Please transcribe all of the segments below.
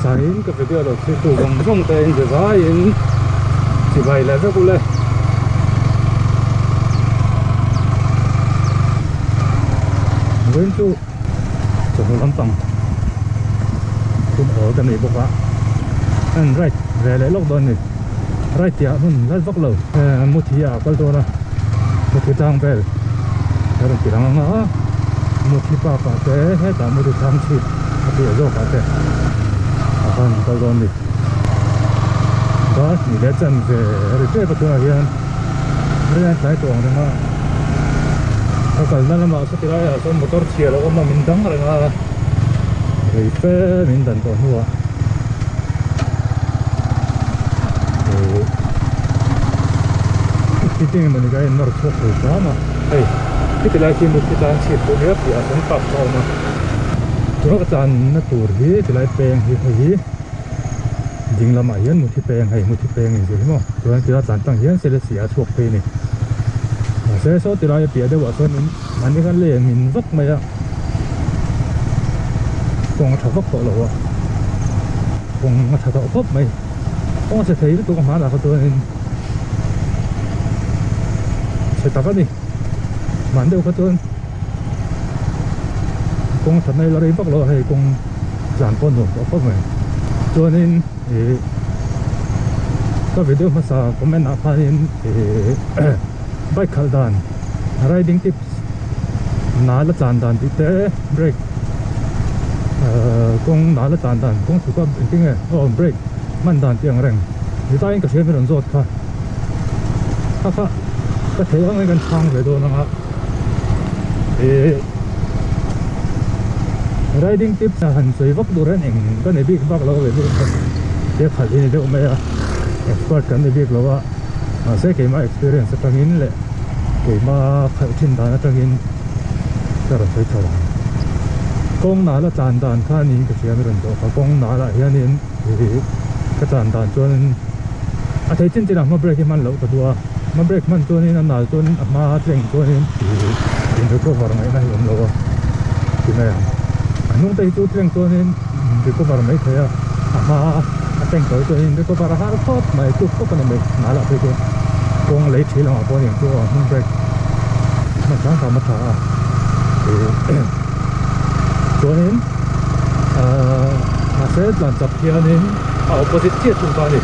Hmasain ka video lo thlir tu zawng zawng te in be vaiin chibai leh vek ule. Vawiin chu chawhnu lampang hun awl ka nei bawk a, an ride ve leh lawk dawn a ni. Ride tih ah hmun lal vak lo muthi ah a kal dawn a, muthi tlang vel a rawn ti lang ang a, muthi park ah te hetah muthi thlang chhip a piah zawk ah te a khan kal dawn a ni. Dar hnih leh chanve a ri tep a tunah hian rian tlai tawh ang reng a, ka kalna lamah saw ti laiah sawn motor chhia lo awm a min dang reng a, rei fe min dan tawh hnuah ih thil eng emawni ka en nawr chhuak thei hram a, hei khiti lai khi mut hi tlan chhip tur nia piahah sawn park a awm a, tuna ka tlanna tur hi tilai peng hi hei hi ding lamah hian muthi peng hei muthi peng inzir hi maw chuan tilai tlan tang hian selesih a chhuak phei a ni mahse saw tilai a piah deuhah sawn in Mahni khan lei an min vak mai a, kawng a tha vak tawh lo a, kawng a tha tawh khawp mai, kawng a chhe thei lutuk a hmanah kha chuanin chhe tak a ni, hman deuh kha chuan kawng a that na hi la rei vak lo a hei kawng tlan pawh a nuam tawh khawp mai, chuanin ih ka video hmasa comment ah khanin ih bike khalh dan. Riding tips nal a tlan dan tih te brake ahh kawng nal a tlan dan kawng chhuk a engtin nge aw brake hman dan tih ang reng ni tain ka hria min rawn zawt kha kha kha ka theih ang in kan chhang ve dawn ang a ih riding tips a han sawi vak tur hian eng ka ni bik vak lo ve bik tia khalh hi ni deuh mai a expert kan ni bik lo a mahse keimah experience atangin leh. Keima khalh thin dan atangin ka rawn sawi chho ang. Kawng nala tlan dan kha niin ka hria a rawn zawh kha. Kawng nalah hianin ih ka tlan dan chuanin a thei chin chinah hma brake hi hman loh ka duh a. Hma brake hman chuanin a nal chuanin a hma tleng chuanin ih in recover ngaihna hi a awm lo a ti mai ang. A hnung te hi chu tleng chuanin recover mai thei a, a hma a tleng tawh hi chuanin recover a har khawp mai tluk khawp a ni mai nalah phei chuan. Kawng lei thil angah pawh aniang chu aw hnung brake hman hrang hrang a tha a ih chuanin ahh mahse tlan chak hianin a opposite chiah thung kha a ni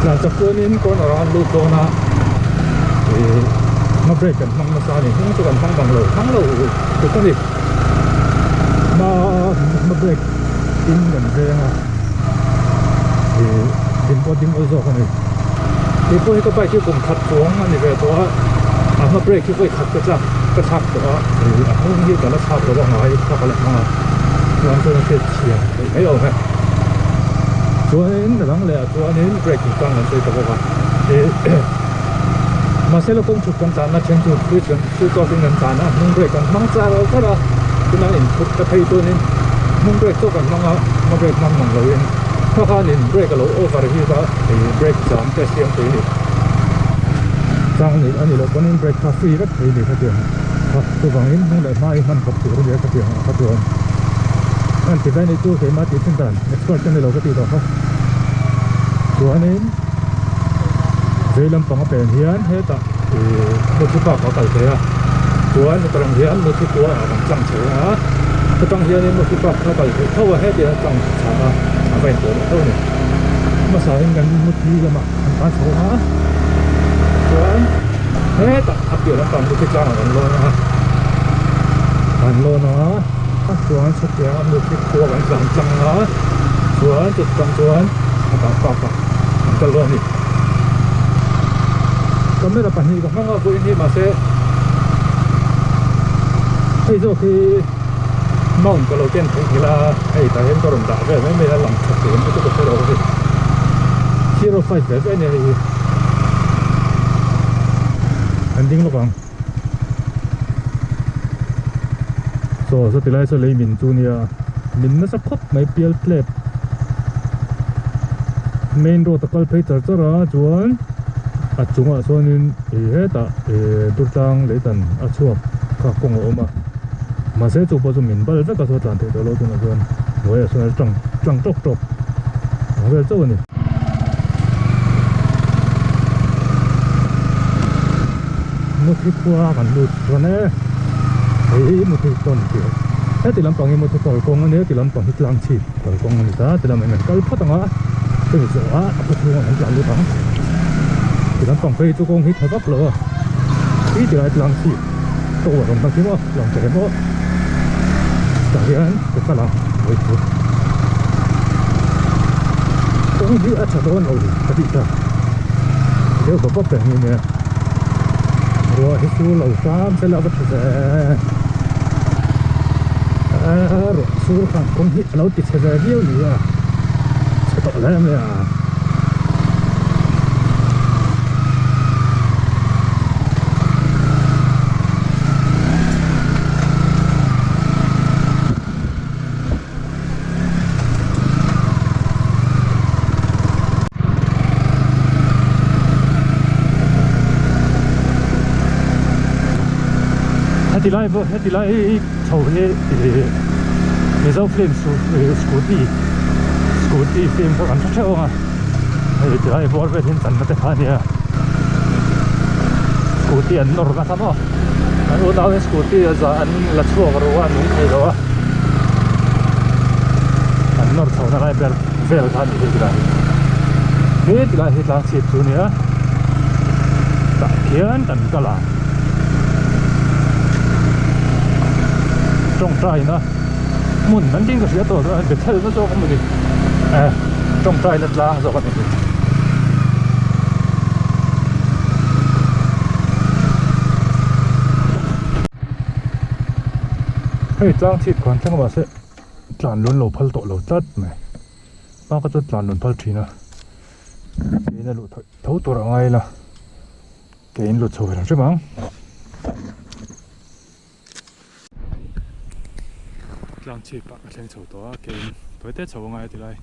tlan chak chuanin corner ah an lut dawn a ih hma brake kan hmang nasa a ni hnung chu kan hmang bang lo hmang lo tuk a ni hma hma brake in kan veng a ih din pawh ding awl zawk a ni tih pawh hi ka bike hi kum khat chuang a ni ve tawh a a hma brake hi vawi khat ka chak ka chak tawh a ih a hnung hi ka la chak lo a ngai ka ka la hmang a chuan chuan a hriat chhian theih mai awm e chuanin a dang leh ah chuanin brake chung chang kan sawi ta bawk a ih mahse la kawng chhuk kan tlan na then chu switch kan switch off in kan tlan a hnung brake kan hmang char char a tunah in chhuk ta phei chuanin hnung brake chu kan hmang a hma brake hmang mang loin kha khanin brake a lo over hi kha hei brake jam te a siam thei a ni chang ni a nih loh pawhin brake kha free vek thei a ni khatiang kha chuvangin hnung leh hma hi hman khawp tur a nia khatiang ah kha chuan an ti ve a nih chu keimah tih thin dan expert ka ni lo ka tih tawh kha chuanin vei lampang a pen hian hetah ih muthu park a kal thei a chuan hetarang hian muthu khua ah kan tlang chho a hetang hianin muthu park kha kal theih tho a heti hian a tlang chhah a a va inpawh leh tho a ni hmasa in kan muthu lamah kan tan chho a chuan hetah a piah lampang muthu tlang ah kan lawn a kan lawn a chuan chutiang a muthu khua kan tlang tlang a chuan chutang chuan hetah park ah an kal dawn a ni. Camera pahnih ka hmang a vawiin hi mahse hei zawk hi mount ka lo ken theih nghilh a hei tah hian ka rawn dah vel mai mai a lang that thei em chu ka hre lo hei zero five ve ve a nia hei hi an ding lawk ang chaw saw tilai saw lei min chu nia min nasa khawp mai pial tlep main road a kal phei char char a chuan a chungah chuanin ih hetah ih durtlang leitan a chhuak kha kawng a awm a mahse chu pawh chu min bal vek a chuan tlan theih tawh lo tunah chuan. Hnuaiah sawn a tang tlang tawk tawk ang vel chauh a ni. Muthi khua kan lut chuan e hei hi muthi tawn tih heti lampang hi muthi kalkawng a nia ti lampang hi tlang chhip kalkawng a ni ta ti lamah hian kan kal phawt ang a chumi zawh ah a khaw chhungah kan tlan lut ang ti lampang phei chu kawng hi tha vak lo a ti tilai tlang chhip tower awm tak hi maw lang thei maw tah hian ka kal ang vawikhat kawng hi a tha dawn lo ka tih ta deuh bawp bawp reng hi nia ruah hi chu lo hram se la va tha ve ruah sur khan kawng hi a lo ti chhe ve viau ni a chhe tawh hle mai a. Heti lai heti lai chho hi Mizo film scooty scooty film kha kan hre theuh ang a hei tilai bawr vel hi an channa te kha a nia scooty an nawr nasa maw an unau hian scooty a za an la chhuak ru a an nung thei lo a an nawr chho na lai ber vel kha a ni hei tilai hi he tilai hi tlang chhip chu a nia tah khian kan kal ang tawngtai na. Hmun an ding ka hria tawh chuan Bethel na zawk a ni eh tawngtai na tlang zawk a ni. Hei tlang chhip khan thleng mahse tlan lun lo phal tawh lo tlat mai hma kha chuan tlan lun phal thin a ina luh tho tur a ngai la ke in lut chho ve lo hrim ang. Tlang chhip ah ka thleng chho tawh a kein tawi te chho a ngai a ti lai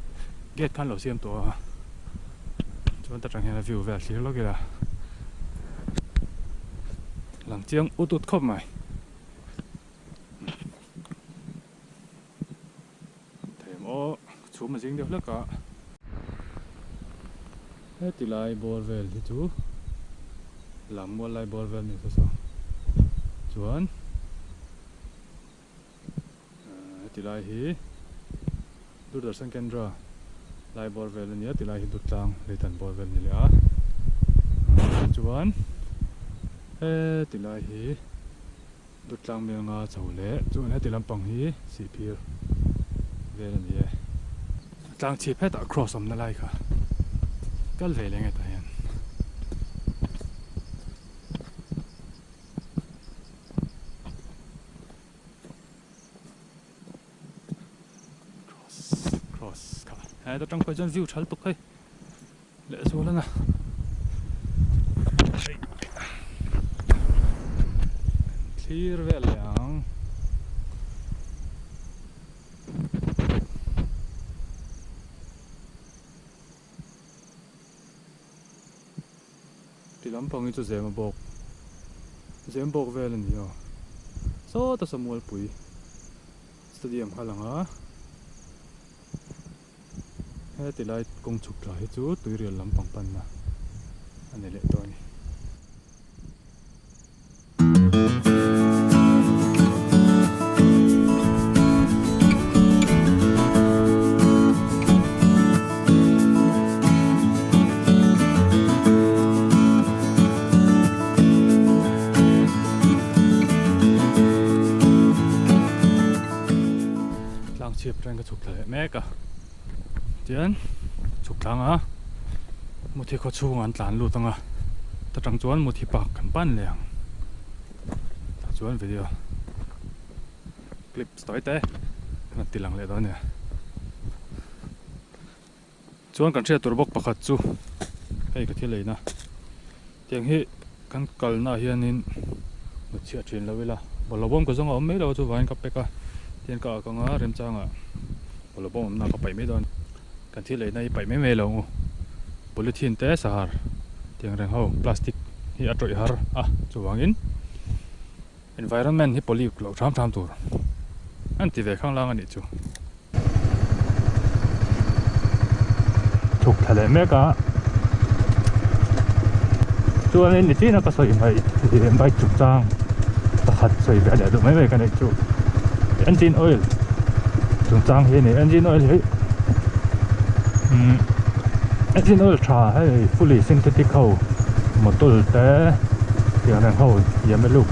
gate khan lo siam tawh a chuan ta tang hian a view vel thlir lawk ila lang chiang ut ut khawp mai. Thei maw chhum a zing deuh hlek a. Heti lai bawr vel hi chu lam mual lai bawr vel ni saw chuan heti lai hi Doordarshan Kendra lai bawr vel a nia ti lai hi Dutlang Leitan bawr vel a ni leh a chuan heti lai hi. Dutlang mel nga chho leh chuan heti lampang hi sihphir vel a ni e. Tlang chhip hetah cross awmna lai kha kal ve leh nge tah hian. Cross cross kha heta tang pawh chuan view tha lutuk hei. Leh zual a na. Thlir vel leh ang. Ti lampang hi chu zem a bawk. Zem bawk vel a ni aw. Sawta Samualpui Stadium kha lang a. Heti lai kawng chhuk thla hi chu tuirial lampang panna a ni leh tawh a ni. Tlang chhip atangin ka chhuk thla leh mek a tian chhuk tlang a muthi khaw chhungah an tlan lut ang a ta tang chuan muthi park kan pan leh ang tah chuan video clips tawi te kan ti lang leh dawn a nia chuan kan hriat tur bawk pakhat chu hei ka thil eina tiang hi kan kalna ah hianin mut chhiah thin lo ila bawlhhlawh bawm ka zawng a awm mai lo a chuvangin ka pack a tihian ka ak anga remchangah bawlhhlawh bawm awmna ka paih mai dawn kan thil eina hi paih mai mai lo ang u polythene te sahar tiang reng ho plastic hi a tawih har a chuvangin environment hi pollute loh hram hram tur an ti ve khanglang a nih chu. chhuk thla leh mek a chuanin nichina ka sawi hmaih bike chungchang pakhat sawi ve leh duh mai mai ka neih chu engine oil chungchang hi a ni engine oil hi umm engine oil tha hei fully synthetic ho motor te tiang reng ho yamaluk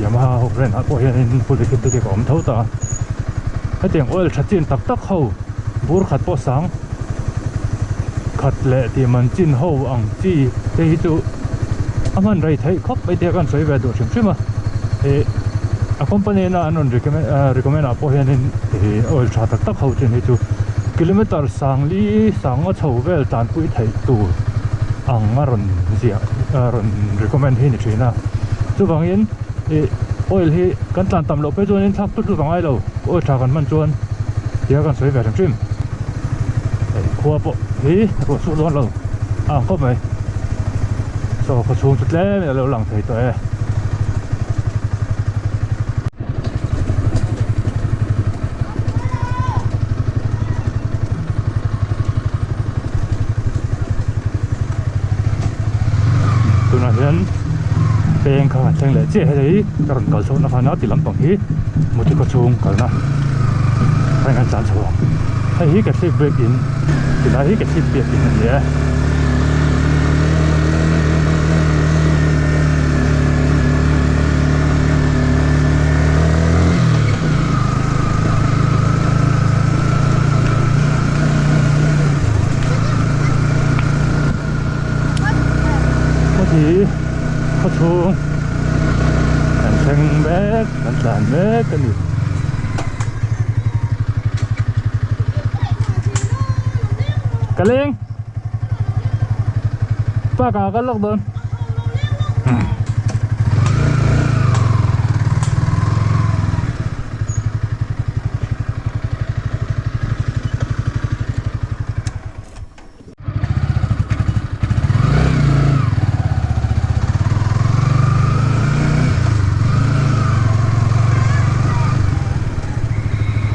yamaha ho brand ah pawh hianin fully synthetic a awm tho ta a hetiang oil tha chin tak tak ho bur khat pawh sang khat leh tih man chin ho ang chi te hi chu a hman rei theih khawp mai tia kan sawi ve duh hrim hrim a ih a company na an rawn recommend recommend ah pawh hianin ih oil tha tak tak ho chin hi chu kilometer sang li sang a chho vel tanpui theih tur ang a rawn ziah a rawn recommend hi ni thin a chuvangin ih oil hi kan tlan tam loh phei chuanin thlak tut tut a ngai lo oil tha kan hman chuan tia kan sawi ve hrim hrim. Hei khua pawh hi ruah chhuah dawn lo a ang khawp mai saw khaw chhung chu tlem in a lo lang thei tawh e. Tunah hian peng kha kan thleng leh chiah hei ka rawn kal chhohna khan a ti lampang hi muthi khaw chhung kalna a in an tlan chho ang hei hi Catholic biak in tilai hi Catholic biak in a ni e. Khawthli khaw chhung kan thleng mek kan tlan mek a ni. Ka leng park ah ka lawk dawn.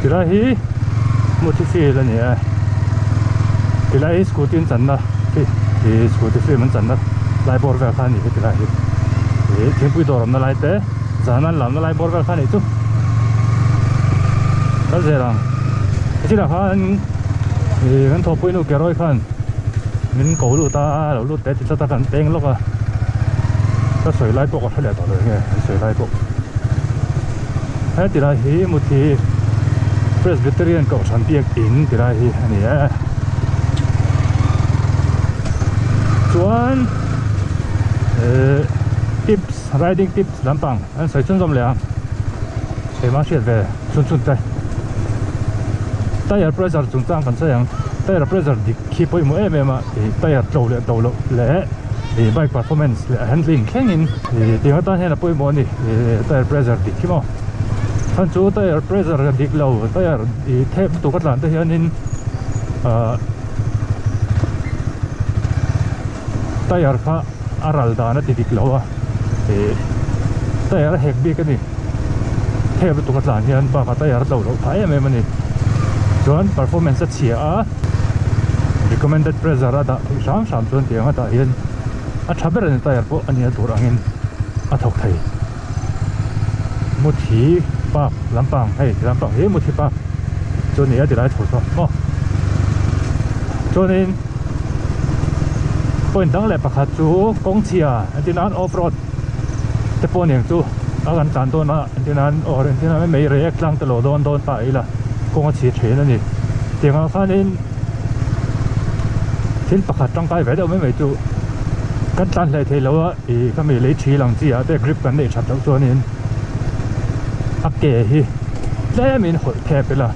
Tilai hi muthi field a ni a tilai hi scooty an channa ih scooty film an channa lai bawr vel kha a ni he tilai hi ih thingpui dawr awmna lai te zan an lamna lai bawr vel kha a nih chu kal zel ang hetilah khan Ih kan thawhpui nu Keroy khan min ko lut a lo lut teh ti tlat a kan peng lawk a ka sawi lai pawh ka hre leh tawh lo enge an sawi lai pawh he ti lai hi muthi Presbyterian kohhran biak in ti lai hi a ni e chuan eh tips riding tips lampang an sawi chhunzawm leh ang keimah hriat ve chhun chhun te tire pressure chungchang kan sawi ang tire pressure dik khi pawimawh em em a ih tire tlo leh tlo loh leh ih bike performance leh handling thlengin ih tiang atan hian a pawimawh a ni ih tire pressure dik hi maw chhan chu tire pressure dik lo tire ih thep lutuk a tlan te hianin ah tire kha a ral dan a ti dik lo a ih tire a hek bik a ni thep lutuk a tlan hian bakah tire a tlo loh phah em em a ni chuan performance a chhia a recommended pressure a dah theih hram hram chuan tiang a dah hian a tha ber a ni tire pawh a nia tur angin a thawk thei muthi park lampang hei ti lampang hi muthi park chu a ni a ti lai chho saw maw chuanin point dang leh pakhat chu kawng chhia entir nan off road te pawh aniang chu a kan tlan dawn a entir nan or entir nan mei rek tlang te lo dawn dawn ta ila kawng a chhi thin a ni tiang ah khanin thil pakhat tangkai ve deuh mai mai chu kan tlan hlei thei lo a ih khami lei thi lang chi ah te grip kan neih that loh chuanin a ke hi tlemin hawlh thep ila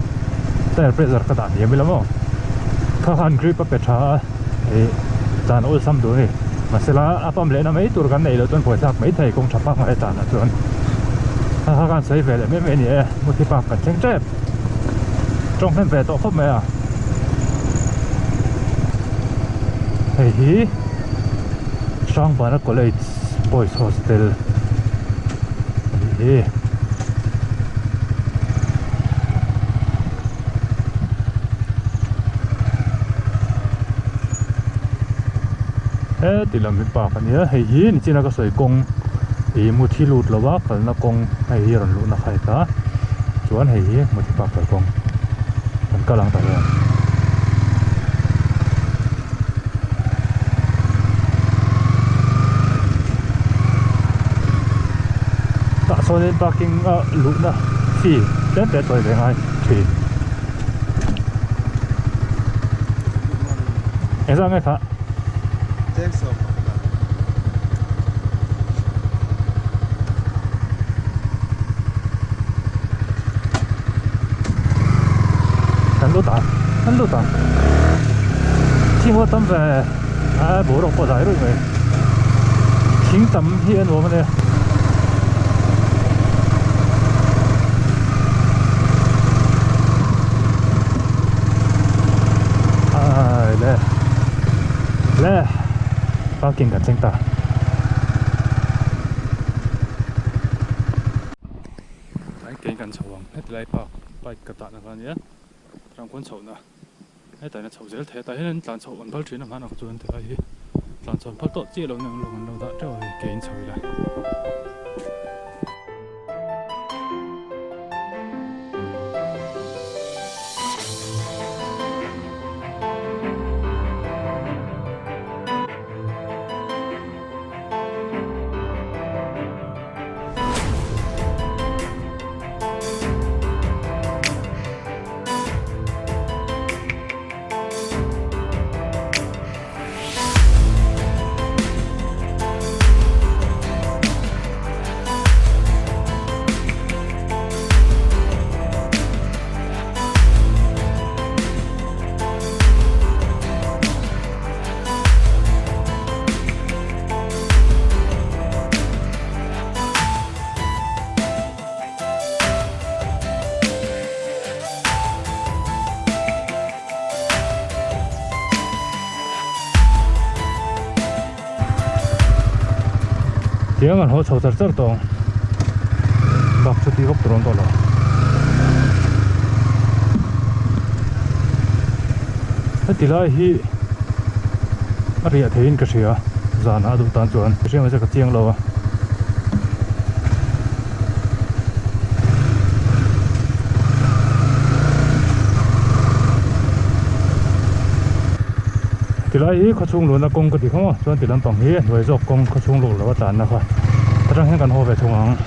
tire pressure ka dah hniam ila maw kha khan grip a pe tha a ih tlan awlsam duh a ni mahsela a pump lehna mai tur kan neih loh chuan buaithlak mai thei kawng tha pak ngai tlanah chuan kha kha khan sawi ve leh mai mai a ni e muthi park kan thleng tep tawng hnem ve tawh khawp mai a hei hi Hrangbana College Boys Hostel a ni hi. Heti lam hi park a nia hei hi nichina ka sawi kawng ih muthi lut lo a kalna kawng hei hi rawn luhna kha heta chuan hei hi muthi park kal kawng kan kal ang tah hian. Tah sawnin parking a luhna fee tlem te chawi ve ngai thin. Engzah nge kha? Kan lut ang, kan lut ang. Thing ho tam ve a boruak pawh dai ruih mai. Thing tam hi a nuam a nia. Ai le le parking kan thleng ta. Tlai kein kan chho ang heti lai park bike ka tahna kha ania rangkawn chhohna hetah hian a chhoh zel thei a tah hian an tlan chhoh an phal thin a hmanah kha chuan tilai hi tlan chhoh an phal tawh chiah lo nia an lo an lo dah teuh a hei kein chho ila. Tiang an haw chho char char tawh ang bak chu tih vak tur a awm tawh lo. Heti lai hi a riah theiin ka hria zanah a duh tan chuan ka hria mahse ka chiang lo a. Tilai hi khawchhung luhna kawng ka ti kha maw chuan ti lampang hi a hnuai zawk kawng khawchhung luk lo a tlanna kha atang hian kan haw ve thung ang.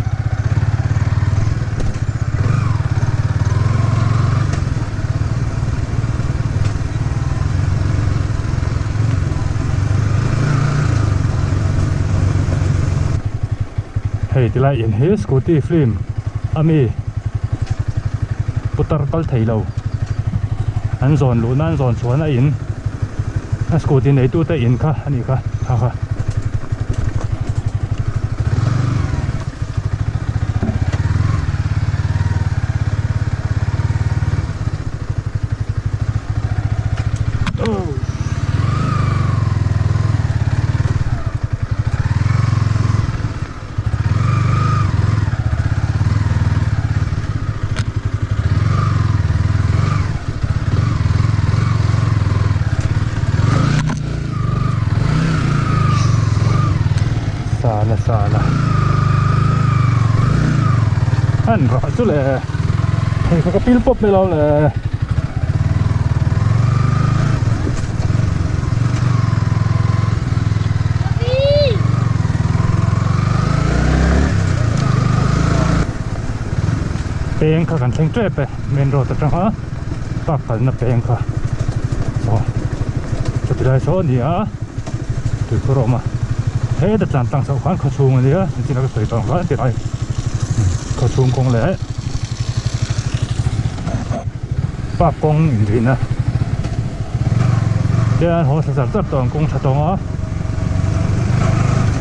Hei tilai in hi scooty film ami putar kal thei lo an zawn luh na an zawn chhuahna in a scooty neitu te in kha a nih kha kha kha. Sala sala an rah chu le hei kha ka pil pawp mai lo le. Peng kha kan thleng tep e main road atanga park kalna peng kha aw chuti lai saw a ni a tuikhur a awm a heta tlan tlang chhoh khan khawchhung a nia engtin a ka sawi tawh ang khan tilai khawchhung kawng leh park kawng inrihna hian haw thla char char tawh ang kawng tha tawng a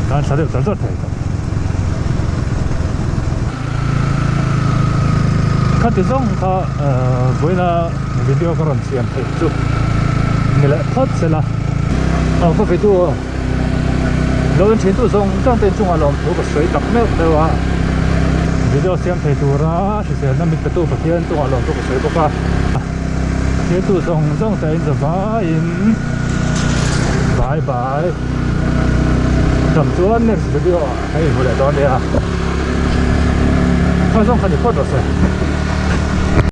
tlan thla deuh char char thei tawh khati zawng kha vawiina video ka rawn siam theih chu ni leh phawt sela aw ka video lo en thin tu zawng zawng te inchungah lawmthu ka sawi tak meuh meuh a video siam thei tura hriselna mit petu Pathian chungah lawmthu ka sawi bawk a thil tu zawng zawng te in za vaiin bye bye. Dam chuan next video ah kan inhmu leh dawn nia. Kha zawng kha ni phawt rawh se.